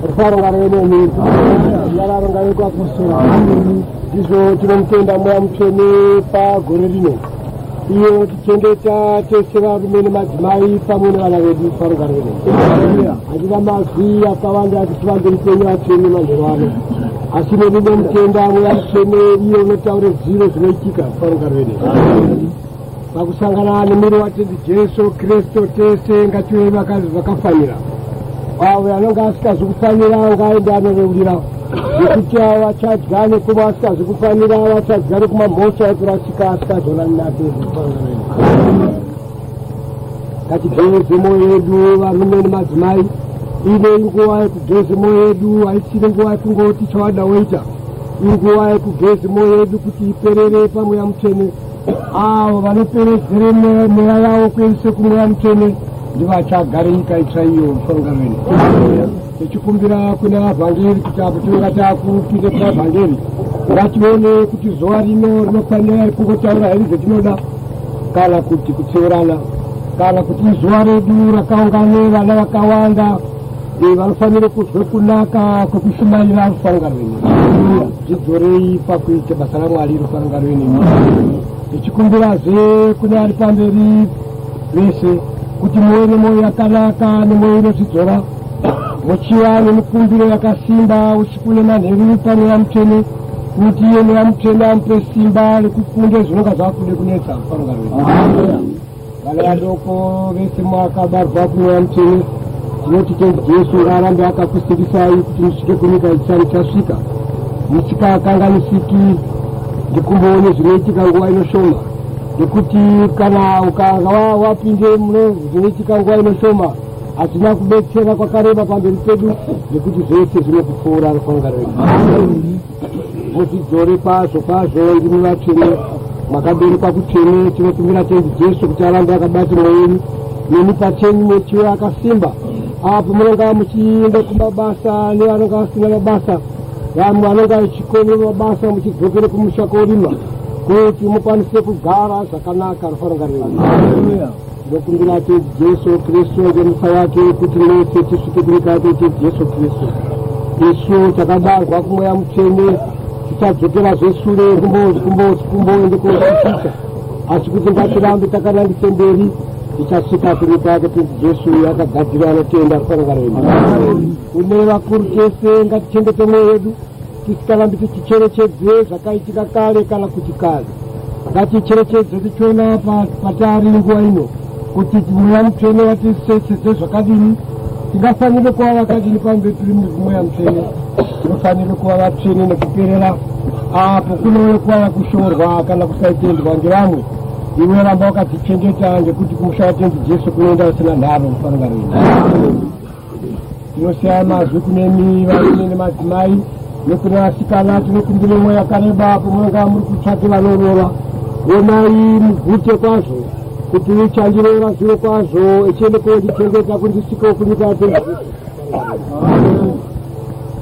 Rufaro ngaruve nemi. Nyararo ngave kuapostora. Ndizvo tinomutenda Mweya Mutsvene pagore rino. Iye unotichengeta tese varume nemadzimai pamwe nevana vedu rufaro ngaruve nemi. Handina mazwi akawanda ekuti pamberi penyu atsvene manheru ano. Asi neni ndinomutenda Mweya Mutsvene iye unotaura zviro zvinoitika rufaro ngaruve nemi. Pakusangana nemiri waTenzi Jesu Kristu tese ngative vakafanira. Avo anonge asikazi kufanira ngaaende anoreurira nekuti avo vachadya nekuva asikazi kufanira vachadya nekuma mhosva yekurasika asikazonani naTenzi. Ngatigeze mwoyo yedu varume nemadzimai. Ino inguva yekugeze mwoyo yedu, haisiri nguva yekungoti chawada woita. Inguva yekugeze mwoyo yedu kuti iperere paMweya Mutsvene. Avo vanoperedzere mweya yavo kuendese kuMweya Mutsvene ndivachagare nyika itsva iyo mufangarweni. Tichikumbira kune vavhangeri kuti apo tinonga takupinde kuna vhangeri ngatione kuti zuva rino rinofanira kungotaura here zvetinoda kana kuti kutsiurana kana kuti izuva redu rakaungane vana vakawanda vanofanira kuzwe kunaka kwekushumaira rufarunga rwenyu. Zvidzorei pakuita basa raMwari rufarunga rwenyu. Tichikumbirazve kune ari pamberi vese kuti muve nemwoyo yakanaka nemwoyo inozvidzora, muchiva nemikumbiro yakasimba usiku nemanheru paMweya Mutsvene, kuti iye Mweya Mutsvene amupe simba rekukunde zvinonga zvakude kunetsa rufarunga rwenyu. Vana vadoko vese makabarwa kuMweya Mutsvene, tinoti Tenzi Jesu ngaarambe akakusimbisai kuti musvike kunyika itsva muchasvika musikakanganisiki ndikumboone zvinoitika nguva inoshoma, nekuti kana ukanga wapinde mune zvinoitika nguva inoshoma hazvina kubetsera kwakareba pamberi pedu, nekuti zvese zvinokupfuura rukwanga rwedu. Muzvidzore kwazvo kwazvo, ndimi vatsvene makaberekwa kutsvene. Tinokumbira Tenzi Jesu kuti arambe akabata mwoyo yenyu nemi pachenyu muchive akasimba apo munonga muchienda kumabasa nevanonga vasina mabasa, vamwe vanonga vachikone mabasa muchidzokere kumusha korima kuti mukwanise kugara zvakanaka rufarunga rwenyu. Ndokumbira Tenzi Jesu Kristu ngemutsa wake kuti mese tisvike kunyika yake Tenzi Jesu Kristu. Isu takabarwa kuMweya Mutsvene tichadzokera zvesure kumboende kosvika, asi kuti ngatirambe takanangise mberi tichasvika kunyika yake Tenzi Jesu yakagadzira anotenda rufarunga rwenyu. Kune vakuru tese ngatichengete mwoyo yedu tisikarambi tichicherechedze zvakaitika kare kana kuti kare. Ngaticherechedze tichiona patari nguva ino kuti Mweya Mutsvene watisesese zvakadini. Tingafanire kuva vakadini pamberi tiri muMweya Mutsvene? Tinofanire kuva vatsvene nekuperera apo kunouye kuva kushorwa kana kusaitendwa ngevamwe. Iwe ramba wakadzichengeta ngekuti kumusha waTenzi Jesu kunoenda usina nharo mufarunga rwenyu. Tinosiya mazwi kunemi varume nemadzimai nekune vasikana. Tinokumbira mwoyo yakareba apo munonga muri kutsvake vanoroora. Onai mugute kwazvo kuti uchandiroora zviro kwazvo echiende kondichengeta kundisvikewo kunyika yaTenzi.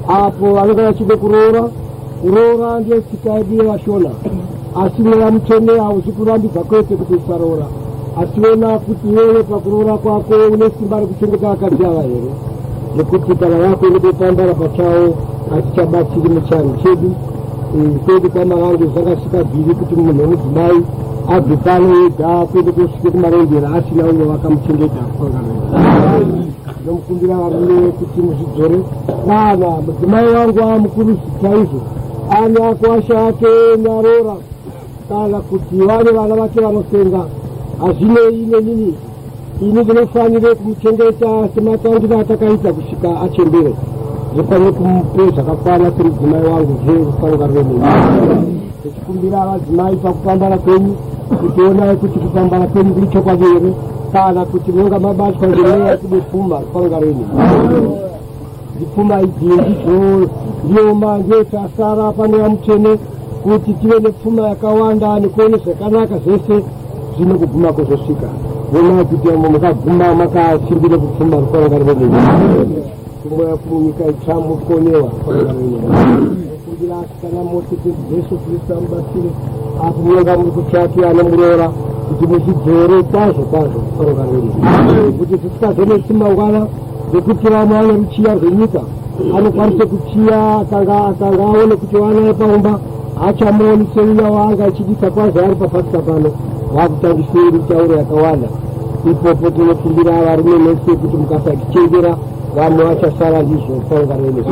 Apo vanonga vachide kuroora, kuroora ndiyo tsika yedu yevaShona, asi Mweya Mutsvene hauzi kurambidza kwete kuti usaroora, asi ona kuti iwewe pakuroora kwako une simba rekuchengeta vakadzi ava here, nekuti kana vakuende kopambara pachawo hatichabatsiri muchianhu chedu. Kwedu kwaMarange zvangasvika bviri kuti munhu wemudzimai abve pano ega kuende kosvike kuMarondera asina umwe vakamuchengeta. Ndinomukumbira varume kuti muzvidzore. Kana mudzimai wangu amukuru chaizvo, ane akwasha ake nyarora kana kuti vane vana vake vanosenga, hazvinei nenini. Ini ndinofanire kumuchengeta sematangiro atakaita kusvika achembere. Ndinofanire kumupe zvakakwana semudzimai wangu zve rufarunga ruve neni. Tichikumbira vadzimai pakupambana kwenyu kuti onai kuti kupambana kwenyu kuri chokwadi here kana kuti munonga mabatwa ngemweya yekude pfuma. Rufarunga rwenyu ndipfuma idzi ndidzo ndiyoma ndiyo tasara pamweya Mutsvene kuti tive nepfuma yakawanda nekuone zvakanaka zvese zvino kuguma kuzosvika. Onai kuti mukaguma makasimbire kupfuma rufarunga rwenyu kumweya kumunyika itsva mukonewa rufarunga rwenyu. Kumbira asikana mose kuti Jesu Kristu amubatsire apo munonga muri kutsvake anomuroora kuti muzvidzore kwazvo kwazvo rufarunga rwenyu, kuti zvisikazonetsi mangwana nekuti vamwe vane ruchiya rwenyika. Anokwanisa kuchiya akanga akanga aone kuti wanaye paumba haachamuoni seuya waanga achidisa kwazvo ari pafasika pano. Vakutangisa mitauro yakawanda. Ipopo tinokumbira varume mese kuti mukasatichenjera, vamwe vachasara ndizvo paungano yemeso.